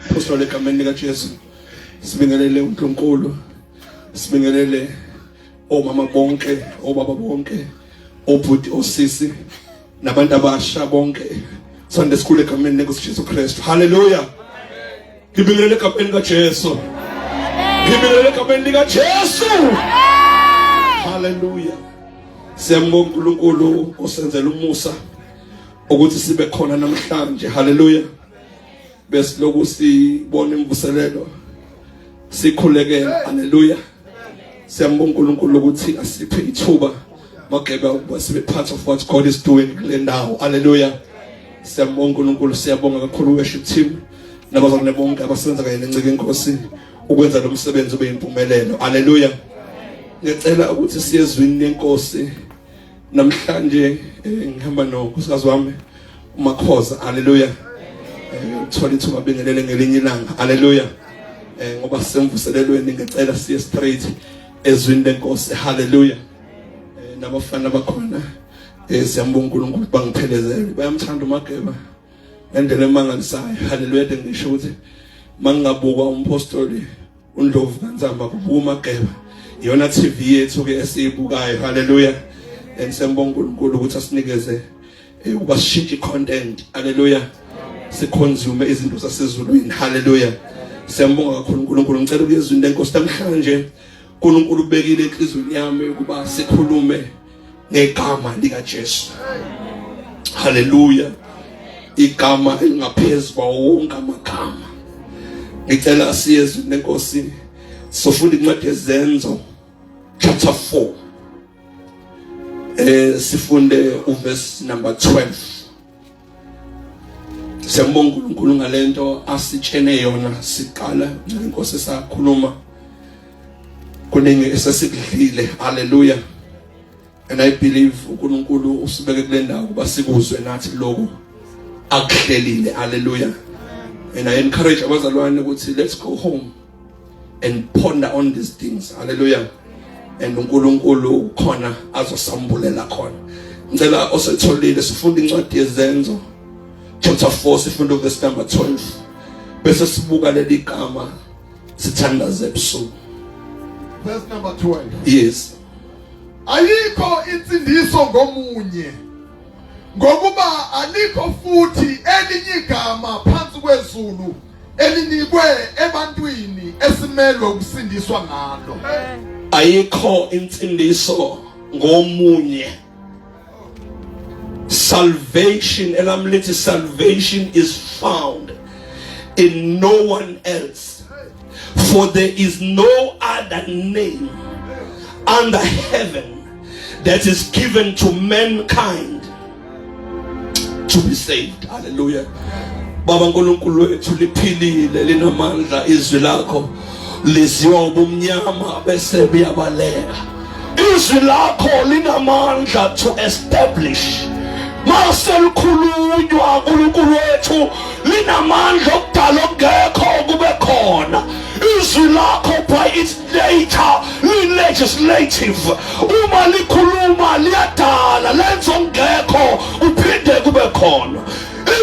Apostoli egameni lika Jesu. Sibingelele uNkulunkulu. Sibingelele omama bonke, obaba bonke, obhuti, osisi nabantu abasha bonke. Sunday school egameni lenkosi Jesu Kristu. Hallelujah. Ngibingelele egameni lika Jesu. Ngibingelele egameni lika Jesu. Hallelujah. Siyambonga uNkulunkulu osenzela umusa ukuthi sibe khona namhlanje. Hallelujah. Besiloku sibona imvuselelo sikhulekela. Hallelujah. Siyambonga uNkulunkulu ukuthi asiphe ithuba mageba ukuba sibe part of what God is doing kule ndawo. Hallelujah. Siyambonga uNkulunkulu, siyabonga kakhulu worship team nabazalwane bonke abasebenza kanye nencike inkosi ukwenza lo msebenzi ube impumelelo. Hallelujah. Ngicela ukuthi siye ezwini lenkosi namhlanje. Ngihamba nonkosikazi wami uMakhoza. Hallelujah. Uthola ithuba bingelele ngelinye ilanga. Hallelujah. Ngoba semvuselelweni, ngicela siye straight ezwini lenkosi. Hallelujah. Nabafana bakhona, siyambonga uNkulunkulu, bangiphelezele, bayamthanda uMageba ngendlela emangalisayo. Hallelujah. Ngisho ukuthi mangingabukwa umpostoli uNdlovu kaNzamba, kubuka uMageba, iyona TV yethu ke esiyibukayo. Hallelujah. And siyambonga uNkulunkulu ukuthi asinikeze ukuba sishintshe content. Hallelujah. Siconsume izinto zasezulwini. Hallelujah. Siyambonga kakhulu uNkulunkulu. Ngicela ukuyezwa into enkosi namhlanje. uNkulunkulu ubekile enhlizweni yami ukuba sikhulume ngegama lika Jesu. Hallelujah. Igama elingaphezulu kwawo wonke amagama. Ngicela siye ezwini lenkosi, sofunda incwadi yeZenzo chapter 4, sifunde uverse number 12. Siyambonga uNkulunkulu ngalento asitshene yona. Siqala inkosi sakhuluma kuningi esesikudlile. Hallelujah. And I believe uNkulunkulu usibeke kule ndawo kuba sikuzwe nathi lokhu akuhlelile. Hallelujah. And I encourage abazalwane ukuthi let's go home and ponder on these things. Hallelujah. And uNkulunkulu ukhona azosambulela khona. Ngicela osetholile, sifunda incwadi yeZenzo chapter 4, sifunda verse number 12, bese sibuka leli gama, sithandaze ebusuku. Verse number 12. Yes. Ayikho insindiso ngomunye, ngokuba alikho futhi elinye igama phansi kwezulu elinikwe ebantwini esimelwe ukusindiswa ngalo. Ayikho insindiso ngomunye. Salvation, elami lithi salvation is found in no one else, for there is no other name under heaven that is given to mankind to be saved. Hallelujah. Baba uNkulunkulu wethu, liphilile, linamandla izwi lakho, liziwa ubumnyama bese buyabaleka. Izwi lakho linamandla to establish. Maselikhulunywa, uNkulunkulu wethu, linamandla okudala okungekho kube khona. Izwi lakho by its nature li-legislative. Uma likhuluma, liyadala, lenza okungekho kuphinde kube khona.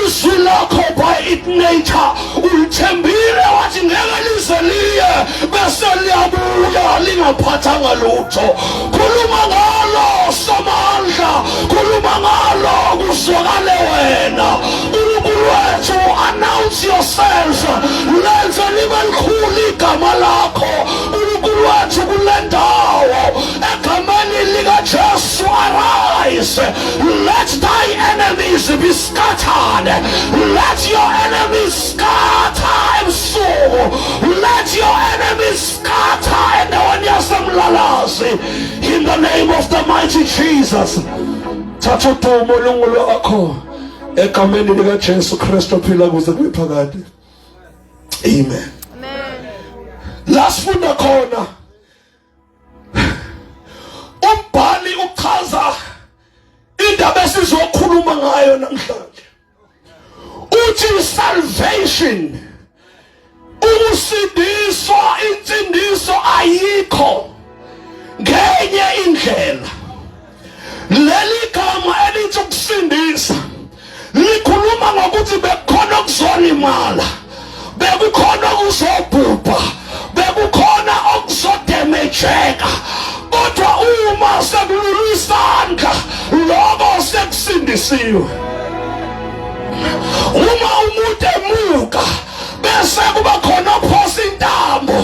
Izwi lakho by its nature ulithembile, wathi ngeke lize liye bese liyabuya lingaphathanga lutho. Khuluma ngalo, Somandla, khuluma ngalo kuzwakale wena. Nkulunkulu wethu, announce yourself, lenze libe likhulu igama lakho, Nkulunkulu wethu, kule ndawo, egameni likaJesu. Arise, let thy enemies be scattered, let your enemies scatter ebusuku, let your enemies scatter endaweni yaseMlalazi, in the name of the mighty Jesus. Thatha udumo lungulwakho egameni likaJesu Kristu ophila kuze kube phakade. Amen. Amen. La sifunda khona, umbhali uchaza indaba esizokhuluma ngayo namhlanje. Uthi salvation, ukusindiswa, insindiso ayikho ngenye indlela. Leli gama elithi ukusindisa likhuluma ngokuthi bekukhona okuzolimala, bekukhona Usindisiwe. Uma umuntu emuka bese kuba khona ophosa intambo,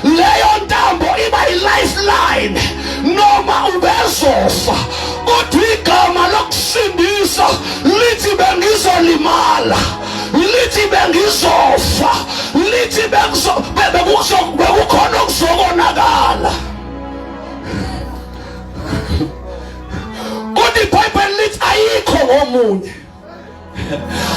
leyo ntambo iba yi-lifeline noma ubezofa, kodwa igama lokusindisa lithi bengizolimala, lithi bengizofa, lithi bekukhona okuzokonakala. Kodwa iBhayibheli lithi ayikho ngomunye,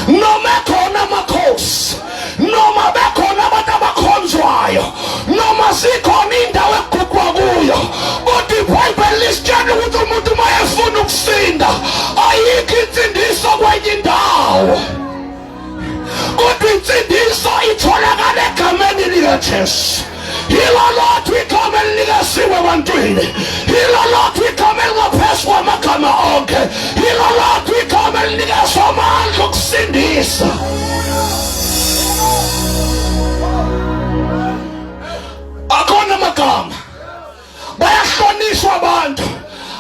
noma ekhona amakhosi, noma bekhona abantu abakhonzwayo, noma sikhona indawo ekugugwa kuyo, kodwa iBhayibheli lisitshela ukuthi umuntu uma efuna ukusinda ayikho insindiso kwenye indawo, kodwa insindiso itholakala egameni likaJesu. Yilo lodwa igama elinikeziwe ebantwini, yilo lodwa igama elingaphezu kwamagama onke, yilo lodwa igama elinikezwa amandla okusindisa. Akhona amagama bayahlonishwa abantu,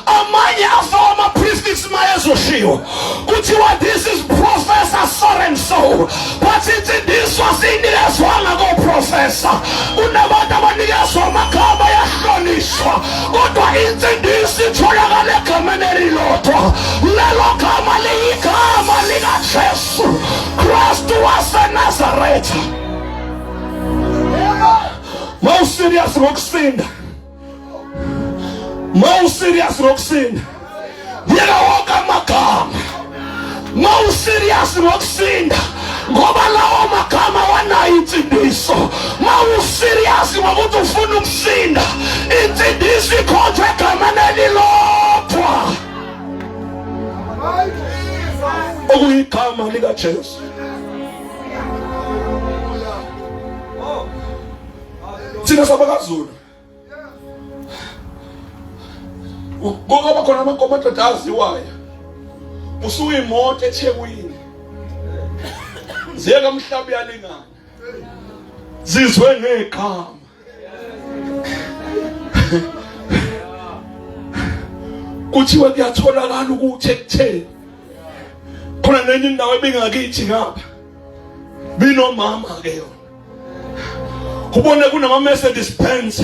amanye afaka ama-prefix mayezoshiwo kuthiwa this is Professor so and so, but insindiso asiyinikezwanga koprofessor. Kunabantu abanikezwa amagama ayahlonishwa, kodwa insindiso itholakala egameni elilodwa. Lelo gama liyigama likaJesu Kristu waseNazaretha. Mawuserious ngokusinda, mawuserious ngokusinda, yeka wonke amagama. Mawuserious ngokusinda, ngoba lawo magama wanayo insindiso. Mawuserious ngokuthi ufuna ukusinda, insindiso ikhonjwe egameni elilodwa, okuyigama likaJesu. Thina sabakaZulu kuba khona amadoda aziwayo, usuyimoto eThekwini, ziye kamhlaba uyalingana, zizwe ngegama. Kuthiwa kuyatholakala ukuthi ekutheni khona nenye indawo ebingakithi ngapha binomama ke yona, ubone kunama Mercedes Benz,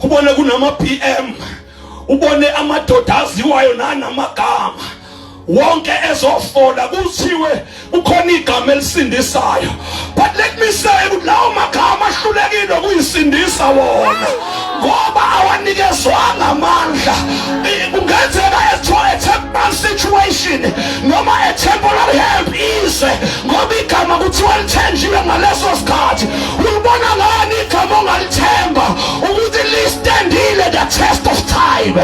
ubone kunama BM, ubone amadoda aziwayo nanamagama wonke ezofola, kuthiwe kukhona igama elisindisayo. But let me say ukuthi lawo magama ahlulekile ukuyisindisa wona, ngoba awanikezwanga amandla. Kungenzeka a temporary situation noma a temporary help ize, ngoba igama kuthiwa lithenjiwe ngaleso sikhathi. Ulibona ngani igama ongalithemba ukuthi listandile the test of time?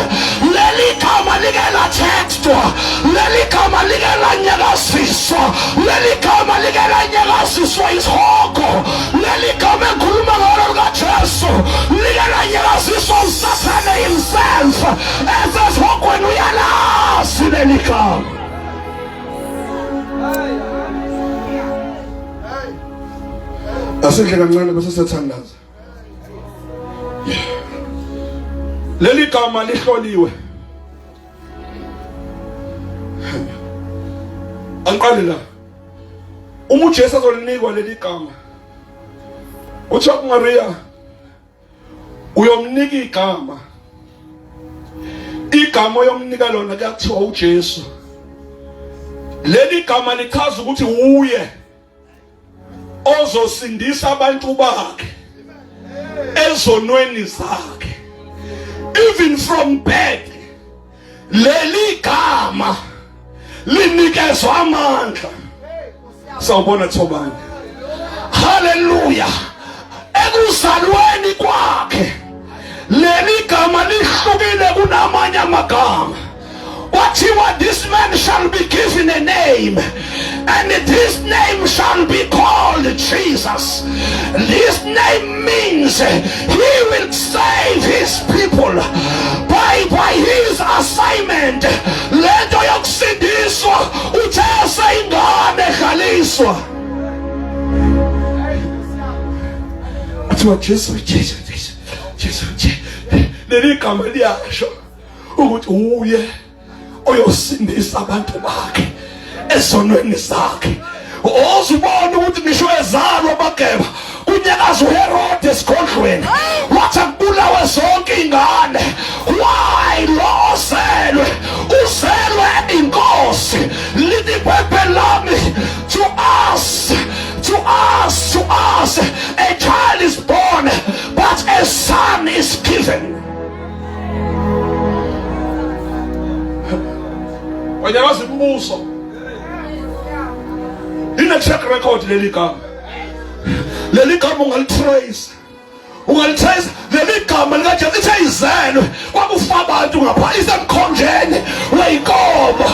Leli gama like lathextwa, leli gama like lanyakaziswa, leli gama like lanyakaziswa isihogo. Leli gama engikhuluma ngalo likaJesu like lanyakaziswa uSathane himself esesihogweni, uyalazi leli gama. Asidle kancane bese sethandaza. Leli gama lihloliwe. Angiqale la. Uma uJesu azolinikwa leli gama, kuthiwa kuMaria uyomnika igama, igama oyomnika lona kuyathiwa uJesu. Leli gama lichaza ukuthi uye ozosindisa abantu bakhe ezonweni zakhe. Even from birth leli gama linikezwa amandla. Sawubona Thobani, haleluya. Ekuzalweni kwakhe leli gama lihlukile kunamanye amagama. Kwathiwa this man shall be given a name, and this name shall be called Jesus. This name means he will save his people by his assignment. Lento yokusindiswa uthe eseyingane edlaliswa, kuthiwa Jesu, Jesu, Jesu, Jesu. Leli gama liyasho ukuthi uye oyosindisa abantu bakhe. Ezonweni zakhe. Ozubona ukuthi ngisho ezalwa bageba kunyakaza uHerode esigodlweni wathi akubulawe zonke ingane. Why lo ozelwe uzelwe inkosi lithi iBhayibheli lami to us to us to us a child is born but a son is given. Wanyakaza imibuso ine track record leli gama leli gama ungalitrace ungalitrace leli gama likaJesu ithe izelwe kwakufa abantu ngapha isemkhonjeni weyinkomo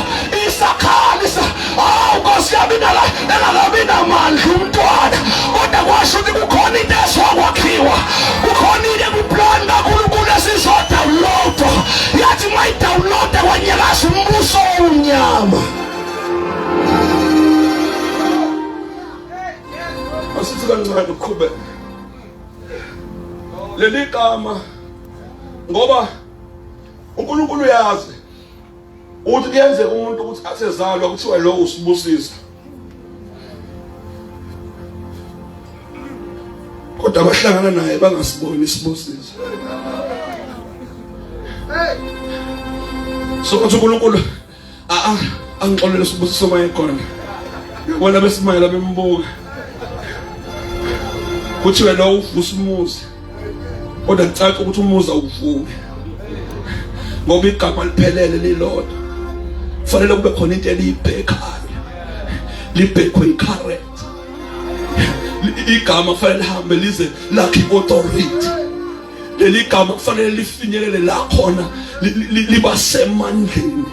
isakhala isa awu nkosi yami nala engakabi namandla umntwana kodwa kwasho ukuthi kukhona into ezokwakhiwa kukhona into ekuplan kaNkulunkulu esizodownload yathi mayidownload kwanyakaza umbuso omnyama Asithi kancane uqhubeke. Leli gama ngoba uNkulunkulu uyazi ukuthi kuyenzeka umuntu ukuthi athezalwa kuthiwa lo usibusisa. Kodwa abahlangana naye bangasiboni isibusiso. So uthi uNkulunkulu a angixolele usibusiso mayekhona yabona besimayela bembuka kuthiwe lo uvusa umuzi kodwa kucaca ukuthi umuzi awuvuki ngoba igama liphelele lilodwa kufanele kube khona into eliyibhekayo libhekwe i-current igama kufanele lihambe lize lakhe i-authority leli gama kufanele lifinyelele la khona liba semandleni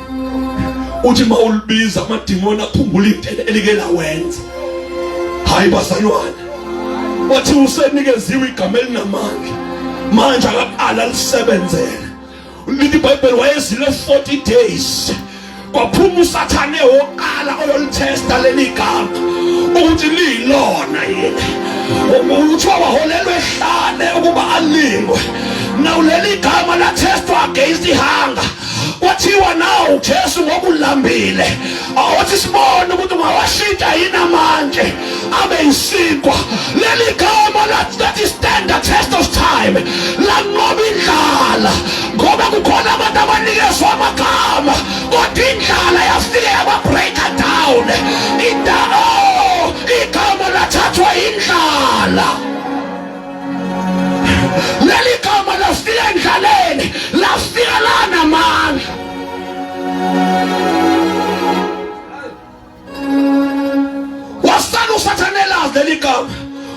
uthi uma ulibiza amadimoni akhumbula into elike lawenza hayi bazalwane wathi usenikeziwe igama elinamandla manje akaqala lisebenzele lithi iBhayibheli wayezile 40 days kwaphuma usathane wokuqala oyolithesta leli gama ukuthi liyilona yini kuthiwa waholelwa ehlane ukuba alingwe now leli gama lathestwa against ihanga kwathiwa nawu Jesu ngokulambile awathi sibone ukuthi ungawashintsha yini amanje abe isinkwa leli gama lathi stand the test of time lanqoba indlala ngoba kukhona abantu abanikezwa amagama kodwa indlala yafike yaba-breaker down inda oh igama lathathwa indlala leli gama lafika endlaleni lafika lanamandla wasala usathane elazi leli gama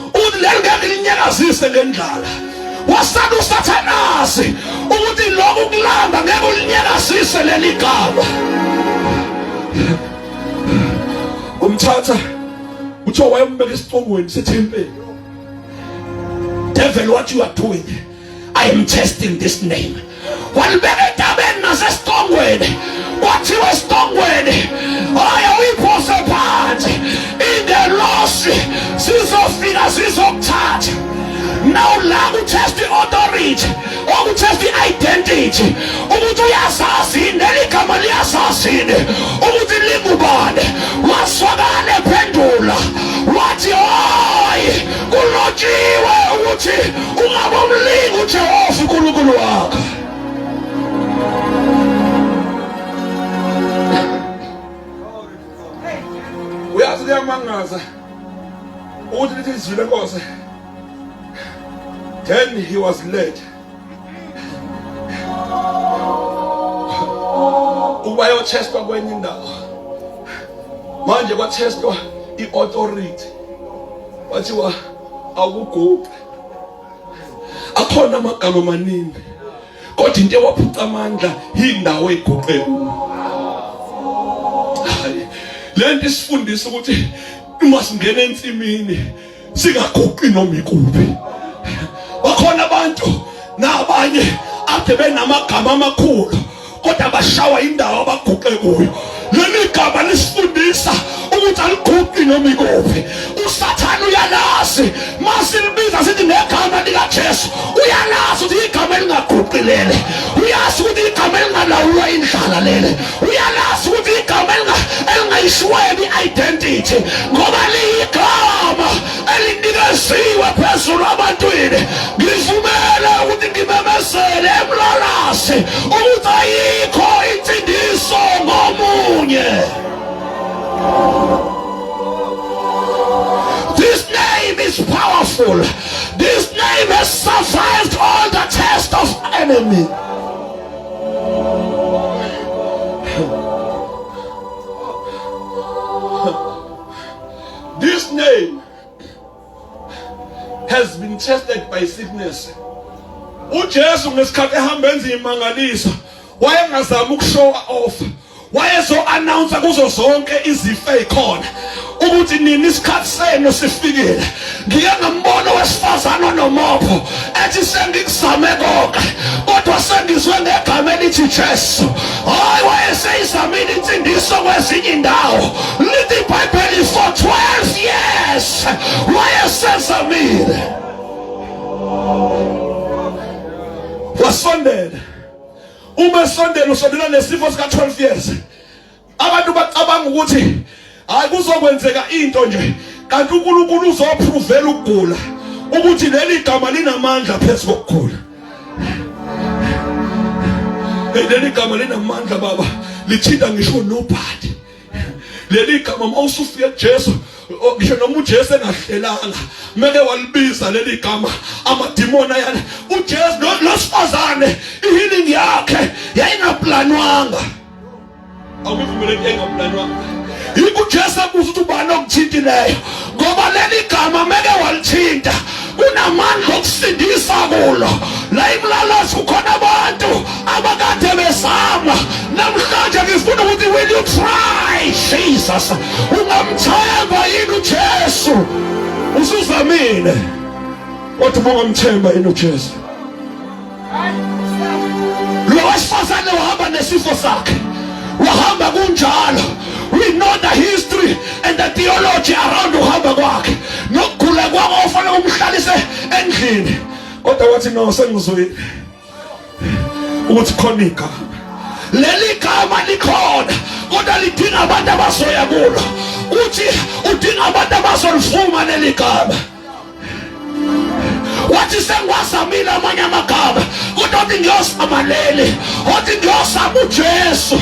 ukuthi leli ngeke linyakazise ngendlala wasala usathanazi ukuthi lokhu kulamba ngeke ulinyakazise leli gama umthatha kuthiwa wayembeka esicongweni sethempeli devil what you are doing I am testing this name walibeka entabeni nasesicongweni kwathiwa esicongweni hayi uyiphose phansi ingelosi zizofika zizokuthatha now la kutest i-authority okutest i-identity ukuthi uyazazi yini leli gama liyazazi yini ukuthi lingubani waswakala ephendula wathi hayi kulotshiwe ukuthi ungabomlingi uJehova uNkulunkulu wakho uyazi kuyamangaza ukuthi lithi izwi lenkosi then he was led ukuba yothestwa kwenye indawo manje kwathestwa i-authority kwathiwa awuguqe akhona amagama amaningi kodwa into ewaphuca amandla yindawo eguqe kuyo le nto isifundisa ukuthi uma singena ensimini singaguqi noma ikuphi bakhona abantu nabanye ade benamagama amakhulu kodwa bashawa indawo abaguqe kuyo leli gama lisifundisa ukuthi aliguqi noma ikuphi usathane uyalazi masilibiza sithi ngegama likaJesu uyalazi ukuthi igama elingaguqi leli uyazi ukuthi igama elingalawulwa indlala leli uyalazi ukuthi igama elinga Ungayishwebi identity ngoba liyigama elinikeziwe phezulu abantwini. Ngivumele ukuthi ngimemezele emlalasi ukuthi ayikho insindiso ngomunye. This name is powerful. This name has survived all the test of enemy. This name has been tested by sickness. uJesu ngesikhathi ehamba enza imangaliso wayengazami ukushow off wayezo announce kuzo zonke izifo ezikhona ukuthi nini isikhathi senu sifikile. Ngike ngambona wesifazane onomopho ethi sengikuzame konke kodwa sengizwe ngegama elithi Jesu. Hayi, wayeseyizamile insindiso kwezinye indawo. Lithi iBhayibheli for 12 years wayesezamile. Wasondela, uma esondela usondela nesifo sika 12 years. Abantu bacabanga ukuthi hayi, kuzokwenzeka into nje, kanti uNkulunkulu uzoprovela ukugula ukuthi leli gama linamandla phezu kokugula. Hey, leli gama linamandla baba, lithinta ngisho nobody. Leli gama uma usufika kuJesu, ngisho noma uJesu engahlelanga, meke walibiza leli gama, amadimoni ayana. uJesu losifazane ihealing yakhe yayingaplanwanga. Awuvumeleki engaplanwanga. Yikho uJesu abuza ukuthi ubani okuthintileyo, ngoba leli gama meke walithinta kunamandla okusindisa kulo. La imlalazi kukhona abantu abakade bezama. Namhlanje ngifuna ukuthi, will you try Jesus? Ungamthemba yini uJesu? Usuzamile, kodwa ubungamthemba yini uJesu? Lo wesifazane wahamba nesifo sakhe, wahamba kunjalo. We know the history and the theology around uhamba kwakhe nokugula kwakhe ofanele umhlalise endlini, kodwa wathi no, sengizwile ukuthi khona igama. Leli gama likhona, kodwa lidinga abantu abazoya kulo. Uthi udinga abantu abazolivuma leli gama. Wathi sengiwazamile amanye amagama, kodwa uthi ngiyosama leli, wathi ngiyosama uJesu.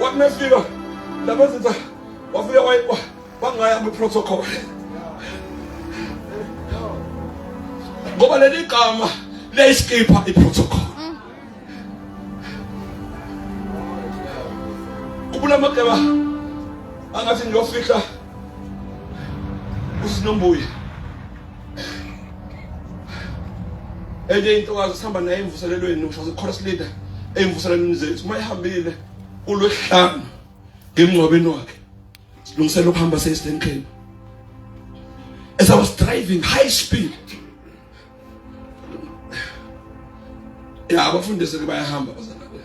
Wathi mefika lapho wafika wangaya kwi-protocol, ngoba leli gama liyayiskipha i-protocol. Kubula amageba angathi ngiyofihla usinombuye. Enye intokazi sihamba naye emvuselelweni, ngisho chorus leader emvuselelweni zethu, uma ihambile ulwesihlanu ngemngcwabeni wakhe, silungisela ukuhamba se-Eastern Cape. As I was driving high speed, ya, abafundisi ke bayahamba bazalwane,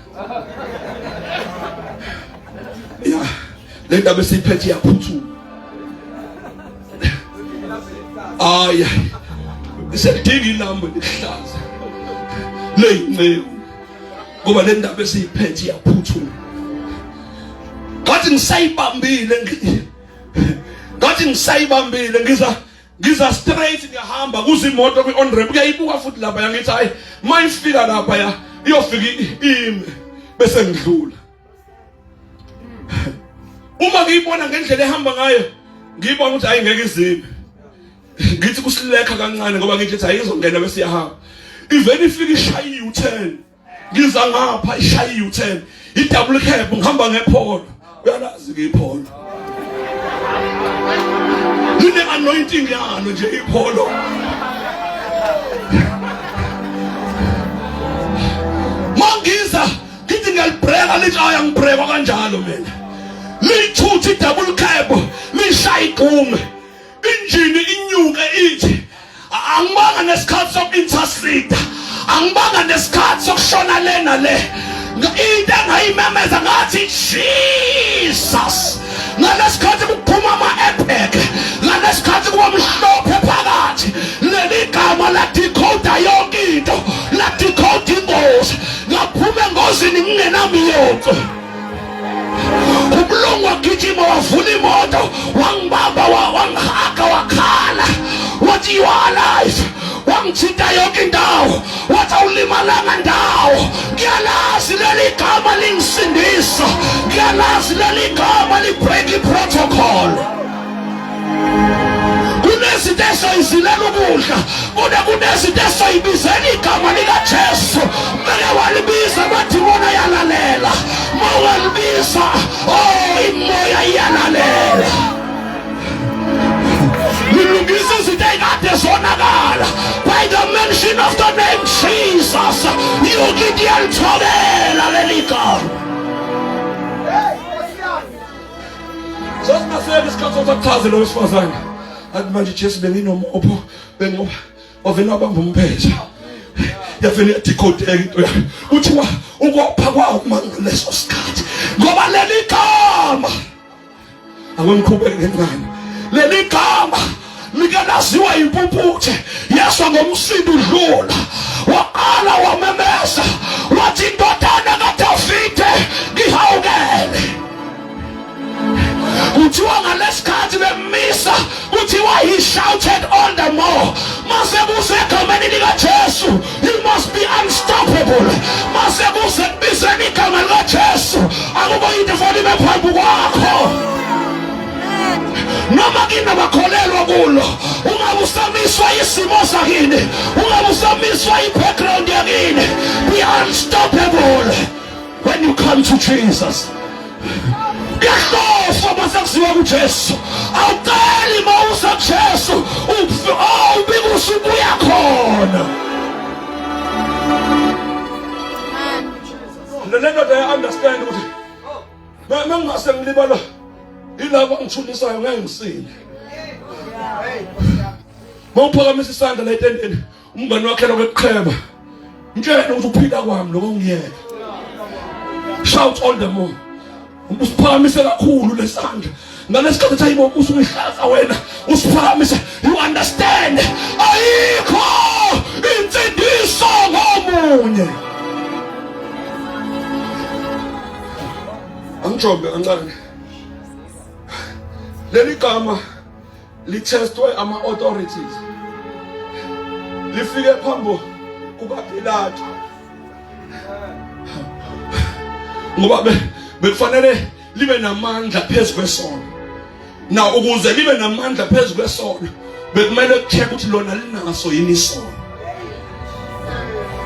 ya, le ndaba esiyiphethe iyaphuthuma. Ayi, sekudinga ilambu elihlaza leyinceku, ngoba le ndaba esiyiphethe iyaphuthuma. Ngathi ngisayibambile, ngathi ngisayibambile, ngiza straight, ngiyahamba, kuze imoto kwi on ramp, kuyayibuka futhi lapha. Yangithi hayi, mayifika lapha ya iyofika ime bese ngidlula. Uma ngiyibona ngendlela ehamba ngayo, ngiyibona ukuthi hayi, ngeke izime. Ngithi kusilekha kancane ngoba ngithi hayi, izongena bese iyahamba. Ivele ifika ishaya i-U-turn. Ngiza ngapha, ishaya i-U-turn, i-double cab. Ngihamba ngePolo, uyalazi ke iPolo, line anointing yalo nje iPolo. Mangiza ngithi ngiyalibreka, lithi aya ngibrekwa kanjalo mina. Lithutha i-double cab, lishaya igqume, injini inyuke ithi. Angibanga nesikhathi soku-intercede, angibanga nesikhathi sokushona le nale. Into engayimemeza ngathi Jesus, ngalesikhathi kuphuma ama-airbag, ngalesikhathi kuba mhlophe phakathi. Leli gama ladekhoda yonke into, ladekhoda ingozi. Ngaphuma engozini. isicoco. Umlungu wagijima wavula imoto wangibamba wangihaga wakhala wathi you are alive, wangithinta yonke indawo wathi awulimalanga ndawo. Ngiyalazi leli gama lingisindisa, ngiyalazi leli gama li-break i-protocol. Kunezinto esoyizilela ukudla, kunezinto esoyibizela igama likaJesu. Meke walibiza amadimoni ayalalela, mawalibiza oh imoya iyalalela. Lilungisa izinto ey'kade zonakala by the mention of the name Jesus. Yonke into iyalithobela leli gama. Sasingaseke isikhathi sokuthi akuchaze lo wesifazane. Athi manje Jesu benginomopho bengoba wavele wabamba umphetha. Yavele yadecodeka into yakhe. Kuthiwa ukopha kwawo ngaleso sikhathi ngoba leli gama akungiqhubeke ngencane. Leli gama like laziwa impumputhe yeswa ngomsindo udlula waqala wamemeza wathi indodana kaDavide ngihawukele. Kuthiwa ngalesikhathi bemisa, kuthiwa he shouted all the more. Mase kusegameni likaJesu, you must be unstoppable. Mase kusekubizeni igama likaJesu, akukho into efanele ibe phambi kwakho. Noma kini abakholelwa kulo, ungabe usamiswa isimo sakini, ungabe usamiswa i-background yakini. Be unstoppable when you come to Jesus. Kuyahloswa uma sekuziwa kuJesu. Awuceli uma uza kuJesu, oh ubika usubuya khona. Le ndoda ya understand ukuthi mengingase ngilibala yilabo angithulisayo ngeke ngisinde. Mawuphakamisa isandla la etendeni umngane wakhe lokho ekuqheba, mtshele ukuthi uphila kwami lokho ngiyeka. Shout all the more. Usiphakamise kakhulu lesandla ngalesikhathi athi ayibo usungihlaza wena, usiphakamise. You understand, ayikho insindiso ngomunye. Angijombe kancane, leli gama lithestwe ama-authorities, lifike phambi kukaPilato ngoba bekufanele libe namandla phezu kwesono. Na ukuze libe namandla phezu kwesono bekumele kucheck ukuthi lona linaso yini isono.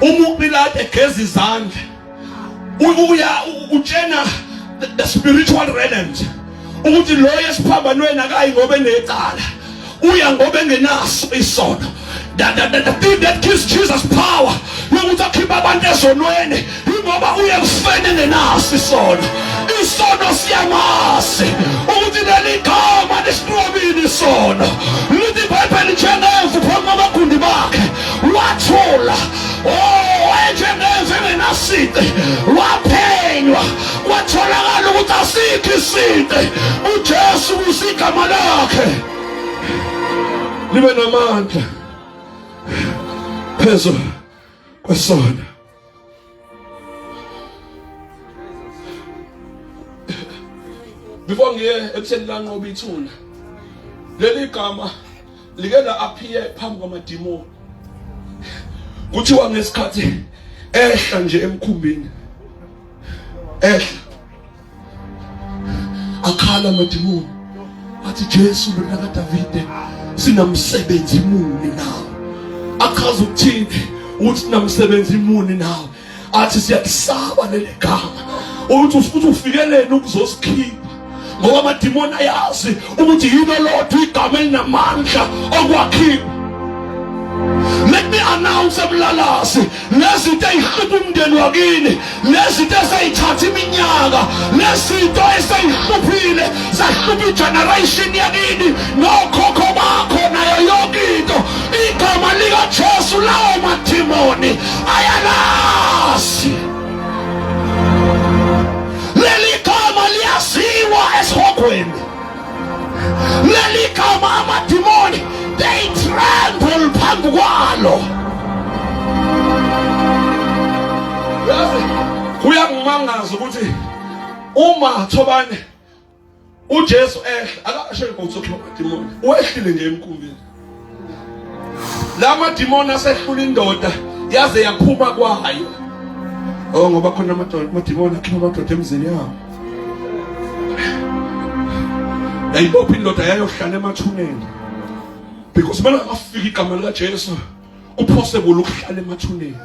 Uma uPilato egeza izandla uya utshena the spiritual realms ukuthi lo esiphambanweni akayi ngoba enecala, uya ngoba engenaso isono. The thing that gives Jesus power yokuthi akhiphe abantu ezonweni ingoba uye kufeni engenaso isono. Isono siyamazi ukuthi leli gama lisinqobile isono. Lithi iBhayibheli njengemvu phambi kwabagudi bakhe wathula. Oh, wayenjengemvu engenasici, waphenywa kwatholakala ukuthi asikho isici. UJesu kusigama lakhe libe namandla phezu kwesona. Before ngiye ekutheni lanqoba ithuna, leli gama like la appear phambi kwamadimoni. Kuthiwa ngesikhathi ehla nje emkhumbini, ehla akhala amadimoni athi Jesu lona kaDavide sinamsebenzi muni nawe. Achaza ukuthini ukuthi sinamsebenzi muni nawe? Athi siyakusaba leli gama ukuthi futhi ufikeleni ukuzosikhipha, ngoba amadimoni ayazi ukuthi yilo lodwa igama elinamandla okwakhiwa. Let me announce emlalasi, lezinto ezihlupha umndeni wakini, lezinto eseyithatha iminyaka, lezinto eseyihluphile zahlupha igeneration yakini nokhokho bakho nayo yonke into, igama likaJesu lawo madimoni ayalazi. Leli gama liyaziwa esihogweni. Leli gama amadimoni they tremble phambi kwalo. Yazi Kuyangimangaza ukuthi uma Thobane uJesu ehla akasho ukuthi ukhipha amadimoni, wehlile nje emkhumbini. La madimoni asehlula indoda yaze yaphuma kwayo. Oh ngoba khona amadoda amadimoni akhipha amadoda emzini yawo. Yayibopha indoda yayohlala emathuneni. Because uma ngafika igama likaJesu kupossible ukuhlala emathuneni.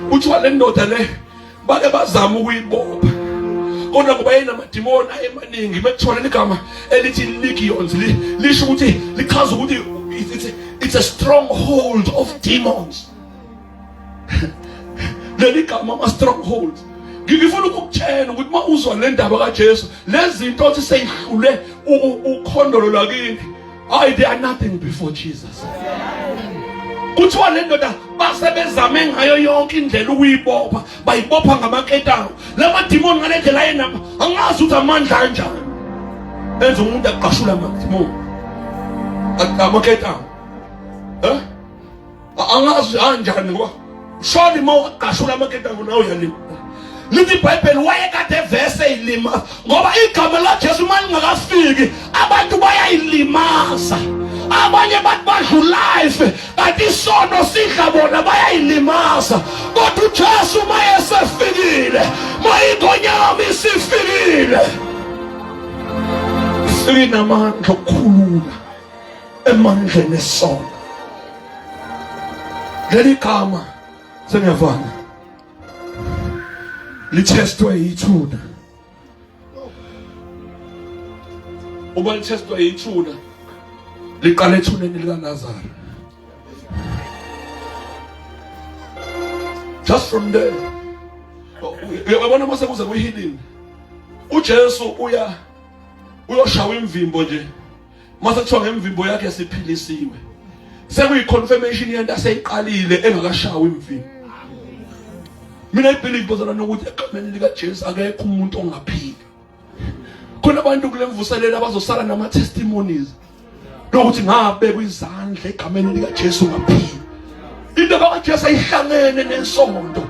Kuthiwa le ndoda le bake bazama ukuyibopha kodwa ngoba yayinamadimoni ayemaningi bekuthiwa leli gama elithi legions lisho ukuthi lichaza ukuthi it's a stronghold of demons leli gama ama strongholds ngifuna ukukutshela ukuthi uma uzwa le ndaba kaJesu lezi zinto othi seyihlule ukhondolo lwakini hayi they are nothing before Jesus kuthiwa le ndoda basebezame ngayo yonke indlela ukuyibopha bayibopha ngamaketanga la madimoni ngale ndlela ayenama angazi ukuthi amandla kanjani enza umuntu aqashula amadimoni amaketanga eh angazi kanjani ngoba shoni uma wagqashula amaketanga nawe uyalima lithi ibhayibheli wayekade vese ilima ngoba igama laJesu uma lingakafiki abantu bayayilimaza abanye bathi badla life kanti isono sidla bona bayayilimaza kodwa uJesu uma esefikile mayingonyama isifikile ifike namandla okukhulula emandleni esono leli gama sengiyavana lithestwe yithuna uma lithestwe yithuna liqala ethuneni likaLazaro just from there uyabona mase kuze kuhealing uJesu uya uyoshawa imvimbo nje mase kuthiwa ngemvimbo yakhe siphilisiwe sekuyi confirmation yento aseyiqalile engakashawa imvimbo mina i believe bazalwane ukuthi egameni lika Jesu akekho umuntu ongaphili khona abantu kule mvuselelo abazosala nama testimonies lokuthi ngabekwa izandla egameni lika Jesu ngaphila indaba kaJesu ayihlangene nensonto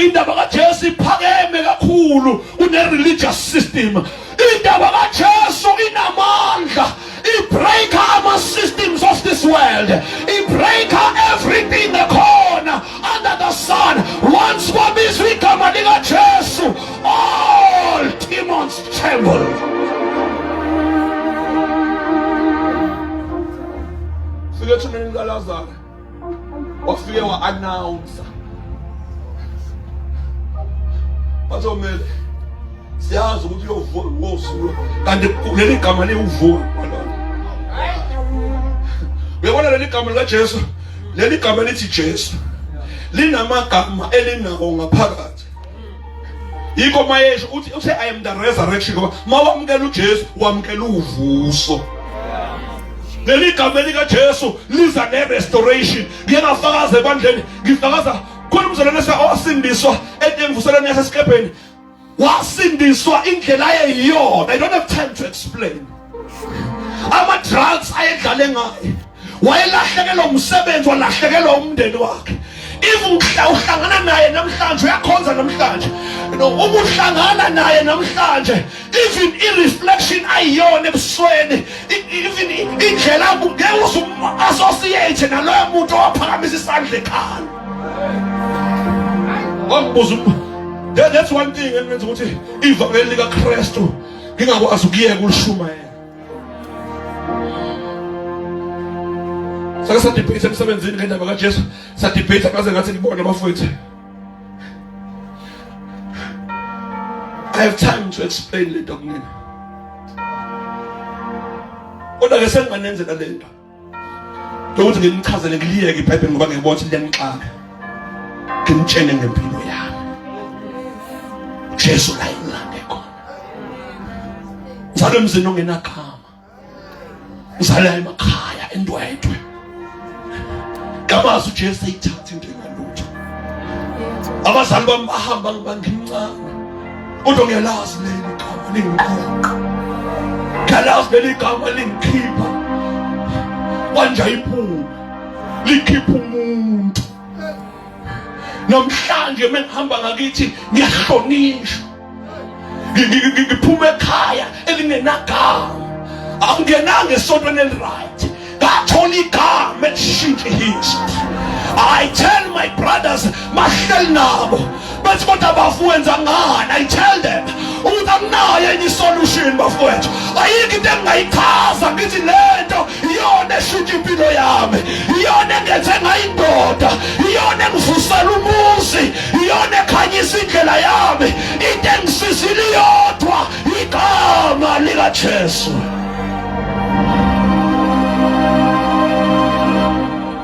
indaba kaJesu iphakeme kakhulu kune religious system indaba kaJesu inamandla ibreaker ama systems of this world ibreaker everything ekhona under the sun once kwabizwa igama likaJesu all demons tremble fike ethuneni likaLazaro wafike wa-announce bazomele siyazi ukuthi uyovuka ngosuku kanti leli gama liwuvuka kwalona uyabona leli gama likaJesu leli gama lithi Jesu linamagama elinawo ngaphakathi yikho mayesho uthi uthe I am the resurrection ngoba mawamukela uJesu wamukela uvuso leli gama likaJesu liza ne restoration ngike ngafakaza ebandleni ngifakaza khona umzalwane owasindiswa emvuselweni yasesikebheni wasindiswa indlela ayeyiyona i don't have time to explain ama drugs ayedlale ngaye wayelahlekelwa umsebenzi walahlekelwa umndeni wakhe if uhlangana naye namhlanje uyakhonza namhlanje no uma uhlangana naye namhlanje even i-reflection ayiyona ebusweni even indlela ngeke uze associate naloyo muntu owaphakamisa isandla ekhaya wangibuza that's one thing engenza ukuthi ivangeli likaKristu ngingakwazi ukuyeka ulishumayela sake sadebate emsebenzini ngendaba kaJesu sadebate ngaze ngathi ngibona abafowethu I have time to explain lento kunina kodwa ke senginganenzela lento lokuthi nginichazele ngiliyeke iBhayibheli ngoba ngiyabona ukuthi liyanixaka ngimtshene ngempilo yami Jesu la ingilande khona ngizalwe emzini ongenagama ngizalwa emakhaya endwedwe ngamazi uJesu eyithatha into engalutho abazali bami bahamba ngiba ngimncane kodwa ngiyalazi leli gama lingiqoqa ngiyalazi leli gama lingikhipha kwanja iphunga likhipha umuntu Namhlanje mengihamba ngakithi ngiyahlonishwa. Ngiphuma ekhaya elingenagama. Angingenanga esontweni eliright. Ngathola igama elishintsha history. I tell my brothers mahleli nabo bathi kodwa bafuwenza ngani. I tell them ukuthi anginayo enye isolution bafowethu, ayikho into engingayichaza ngithi lento iyona eshintsha impilo yami, iyona engenze ngayindoda, iyona engivusela umuzi, iyona ekhanyisa indlela yami. Into engisizile iyodwa, igama likaJesu.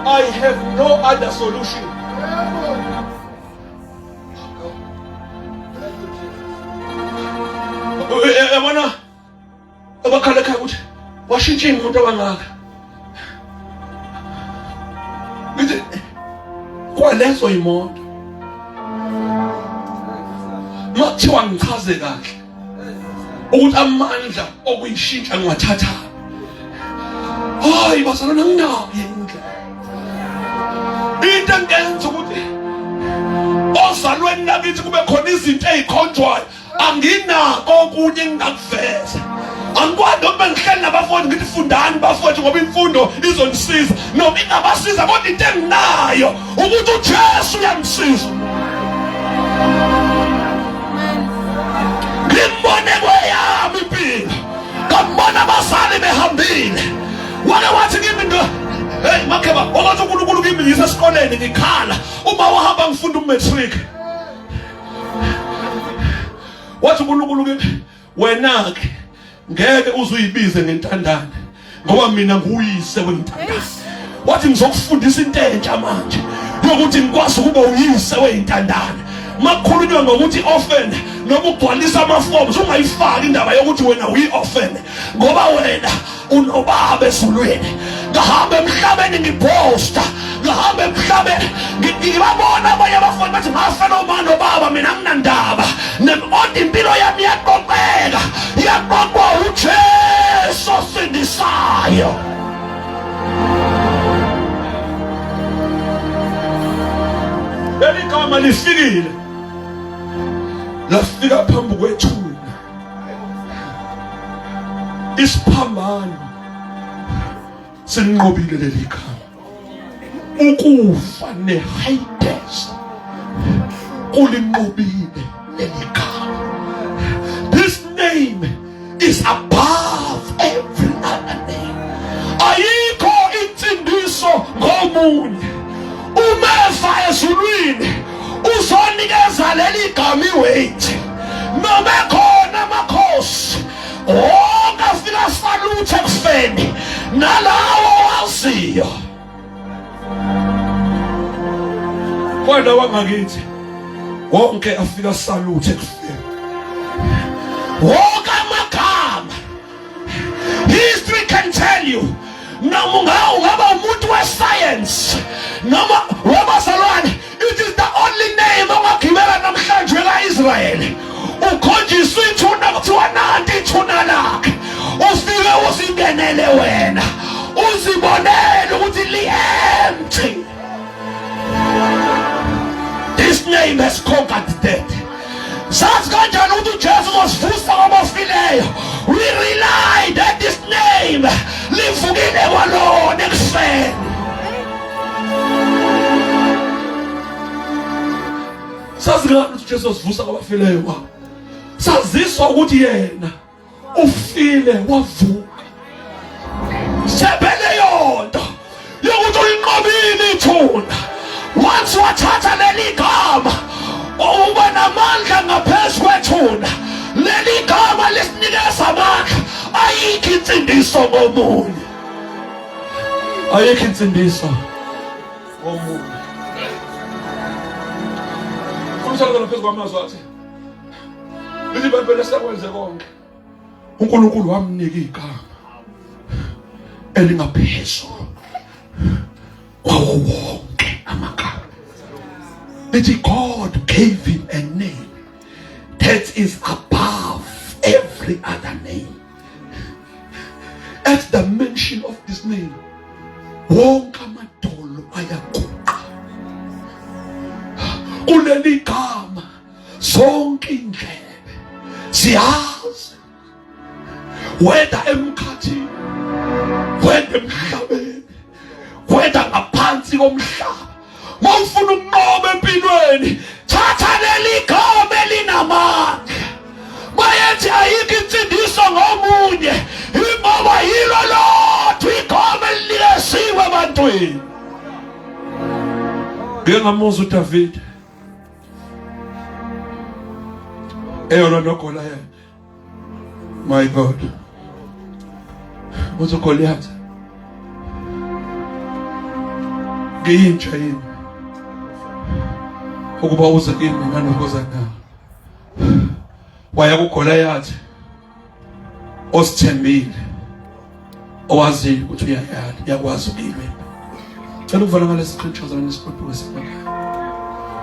I have no other solution. Yabona abakhala ekhaya ukuthi washintsha imoto kangaka, ngithi kwalezo imoto makuthiwa ngichaze kahle ukuthi amandla okuyishintsha ngiwathatha, hayi bazalwane, anginayo indlela. Into engenza ukuthi ozalweni lakithi kube khona izinto ezikhonjwayo, anginako okunye engingakuveza. Angikwazi noma ngihleli nabafowethu ngithi fundani bafowethu ngoba imfundo izonisiza, noma ingabasiza, kodwa into enginayo ukuthi uJesu uyangisiza. Ngimbone kweyami impilo, ngambona abazali behambile, wake wathi kimi into, hey makheba, wakathi uNkulunkulu kimi ngisesikoleni ngikhala uma wahamba ngifunda umatric, wathi uNkulunkulu kimi, wena ke ngeke uzuyibize ngentandane ngoba mina nguyise wentandane. Wathi ngizokufundisa into entsha manje yokuthi ngikwazi ukuba uyise weyintandane. Makukhulunywa ngokuthi orphan noma ugcwalisa ama-forms, ungayifaki indaba yokuthi wena uyi-orphan ngoba wena unobaba ezulwini. Ngahamba emhlabeni ngibhosta, ngahamba emhlabeni ngibabona abanye abafundi bathi ngafela uma nobaba, mina anginandaba. Kodwa impilo yami iyaqoqeka, iyaqoqwa uJesu osindisayo. Leli gama lifikile, lafika phambi kwethuna, isiphambano sinqobile leli gama. Ukufa neHades kulinqobile leli gama. This name is above every other name. Ayikho insindiso ngomunye. Umeva ezulwini uzonikeza leli gama iweight, noma ekhona amakhosi wonke afika saluthe ekufeni nalawo waziyo. Kodwa wangakithi wonke afika saluthe ekufeni, wonke amagama. History can tell you, noma ungaba umuntu we-science noma wabazalwane, it is the only name ongagibela namhlanje ka-Israyeli ukhonjiswe ithuna, kuthiwa nanti ithuna lakhe, ufike uzingenele wena uzibonele ukuthi li-empty. This name has conquered death. Sazi kanjani ukuthi uJesu uzosivusa kwabafileyo? We rely that this name livukile kwalona ekufeni. Sazi kanjani ukuthi uJesu uzosivusa kwabafileyo? Kwa saziswa ukuthi yena ufile wavuka. Sebele yonto yokuthi ulinqobile ithuna. Once wathatha leli gama, uba namandla ngaphezu kwethuna. Leli gama lisinikeza amandla. Ayikho insindiso ngomunye, ayikho insindiso ngomunye. Umsakazo phezu kwamazwi athi lithi iBhayibheli esekwenze konke uNkulunkulu wamnika igama elingaphezulu kwawo wonke amagama. Lithi God gave him a name that is above every other name. At the mention of this name, wonke amadolo ayaguqa, Kuleli gama zonke indlebe siyazi whether emkhathini, whether emhlabeni, whether ngaphansi komhlaba. Mawufuna ukunqoba empilweni, thatha leli gama elinamandla. Bayethi ayikho insindiso ngomunye, ingoba yilo lodwa igama elinikeziwe ebantwini. Ngike ngamuzwa uDavid eyolwa noGoliath. My God. Uthi uGoliath, ngiyintsha yini ukuba uze kimi nalokoza na? Waya kuGoliath osithembile, owaziyo ukuthi uyayala, uyakwazi ukuyilwa impi. Cela ukuvala ngalesi scripture zalana isigoduke semakhaya.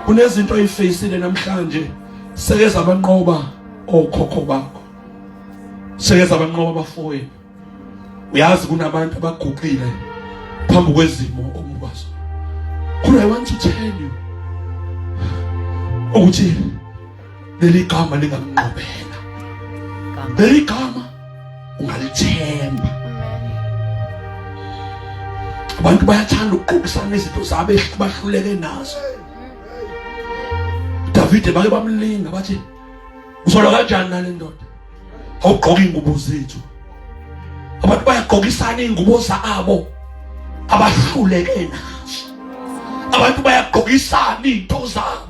Kunezinto oyifeyisile namhlanje seke zabanqoba okhokho bakho, seke zabanqoba abafowenu. Uyazi kunabantu abaguqile phambi kwezimo omkwazo. Kodwa I want to tell you ukuthi leli gama lingakunqobela, leli gama ungalithemba. Abantu bayathanda ukuqokisana izinto zabo bahluleke nazo. Davide bake bamlinga bathi usolwa kanjani nale ndoda, awugqoka ingubo zethu. Abantu bayagqokisana ingubo zabo abahluleke nazo. Abantu bayagqokisana izinto zabo.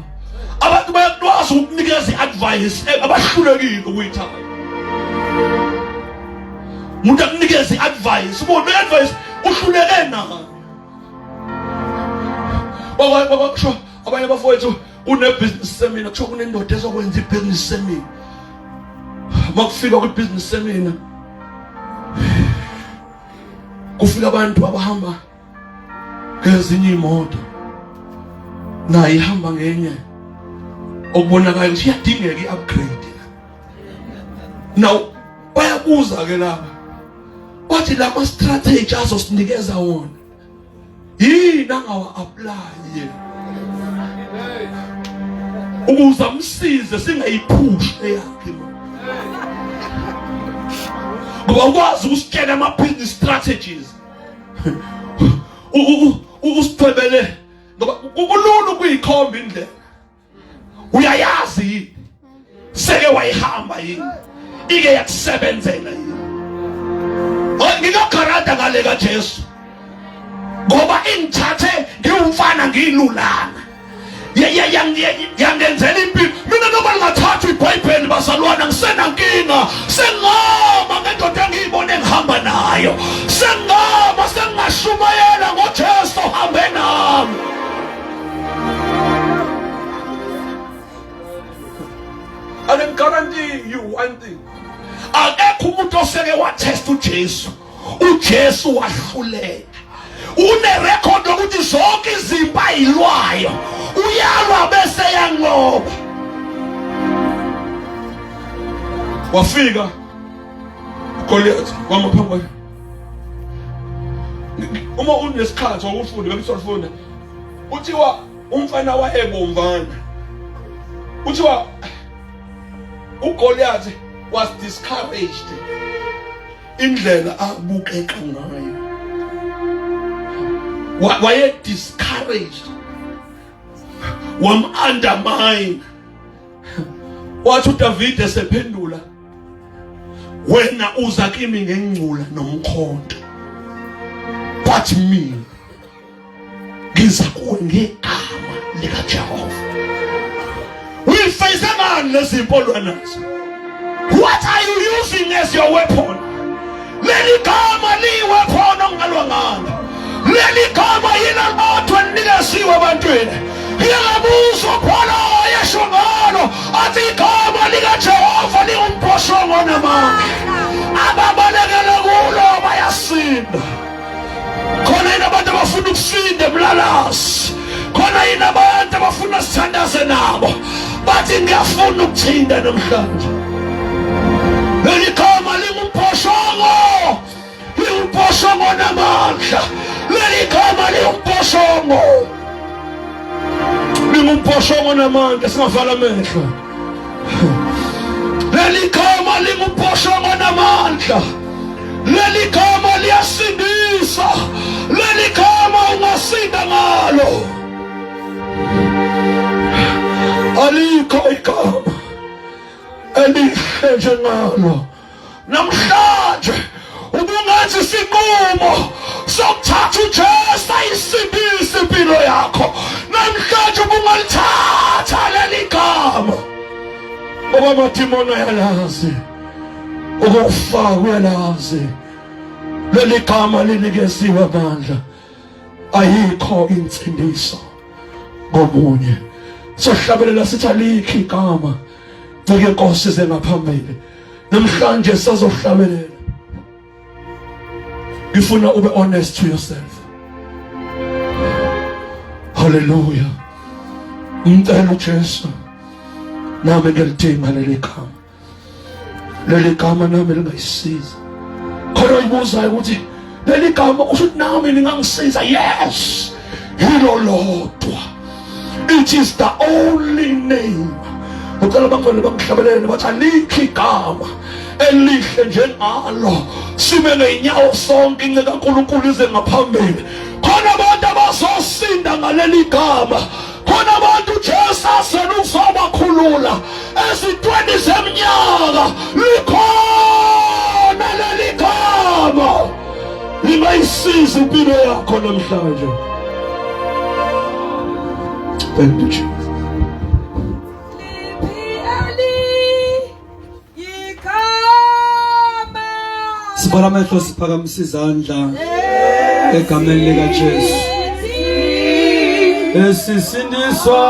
Abantu bayakwazi ukunikeza i-advice abahlulekile ukuyithatha. Umuntu akunikeza i-advice, ubone i-advice uhluleke nayo. Bakusho abanye abafowethu une-business seminar, kuthiwa kunendoda ezokwenza i-business seminar. Makufika kwi-business seminar kufika abantu abahamba ngezinye imoto, naye ihamba ngenye okubonakala ukuthi iyadingeka i-upgrade. Now bayabuza ke laba, bathi lama strategy azosinikeza wona yini angawa-apply yena ukuze amsize singayiphushi eyakhe, ngoba ukwazi ukusitshela ama-business strategies usithwebele, ngoba kulula ukuyikhomba indlela. Uyayazi yini? Seke wayihamba yini? Ike yakusebenzela yini? Ngikagarada ngale kaJesu, ngoba ingithathe ngiwumfana ngiyilulana, yangenzela impilo. Mina noma lingathathwa iBhayibheli bazalwana, ngisenankinga, sengingama ngendoda engiyibone ngihamba nayo, sengingama sengingashumayela ngoJesu ohambe nami. I can guarantee you one thing. Akekho umuntu oseke watest uJesu. uJesu wahluleka. Une record yokuthi zonke izimpi ayilwayo uyalwa bese yanqoba. Wafika Goliath wama phambi kwakhe. Uma unesikhathi wokufunda bekusolifunda, kuthiwa umfana wayebomvana. Kuthiwa uGoliath was discouraged indlela abukeka ngayo, waye discouraged, wam undermine. Wathi uDavide sephendula, wena uza kimi ngengcula nomkhonto, but mina ngiza kuwe ngegama likaJehova. Uyifeyise ngani lezi mpolwa nazo? What are you using as your weapon? Leli gama liyi-weapon okungalwa ngalo. Leli gama yilo lodwa elinikeziwe ebantwini. Ngiyabuzwa khona yesho ngalo athi igama likaJehova liwumbhoshongo onamandla, ababalekele kulo bayasinda. Khona yini abantu abafuna ukusinda emlalasi? Khona yini abantu abafuna sithandaze nabo, bathi ngiyafuna ukuthinta namhlanje? Leli gama lingumbhoshongo, liwumbhoshongo namandla. Leli gama liwumbhoshongo, Lingumphoshomo namandla singavala amehlo. Leli gama lingumphoshomo namandla. Leli gama liyasindisa. Leli gama ungasinda ngalo. Alikho igama elihle njengalo. Namhlanje ubungenza isinqumo sokuthatha uJesu ayisindise impilo yakho. Namhlanje ubungalithatha leli gama. Ngoba amadimoni ayalazi. Ukufa kuyalazi. Leli gama linikeziwe amandla. Ayikho insindiso komunye. Sohlabelela sithi alikho igama. Ncike inkosi ize ngaphambili. Namhlanje sazohlabelela. Ngifuna ube honest to yourself. Hallelujah. Ngicela uJesu nami ngiyalidinga leli gama. Leli gama nami lingayisiza. Khona uyibuzayo ukuthi leli gama kusho ukuthi nami lingangisiza. Yes. Yilo lodwa. It is the only name. Ucela abangcwele bangihlabelele bathi alikho igama elihle njengalo. Sime ngeenyawo sonke inceku kaNkulunkulu ize ngaphambili. Khona abantu abazosinda ngaleli gama. Khona abantu uJesu azela ukuzobakhulula ezintweni zeminyaka. Likhona leli gama. Lingayisiza impilo yakho namhlanje. Thank you, Jesus. Sibala amehlo siphakamisa izandla egameni likaJesu. Esisindiswa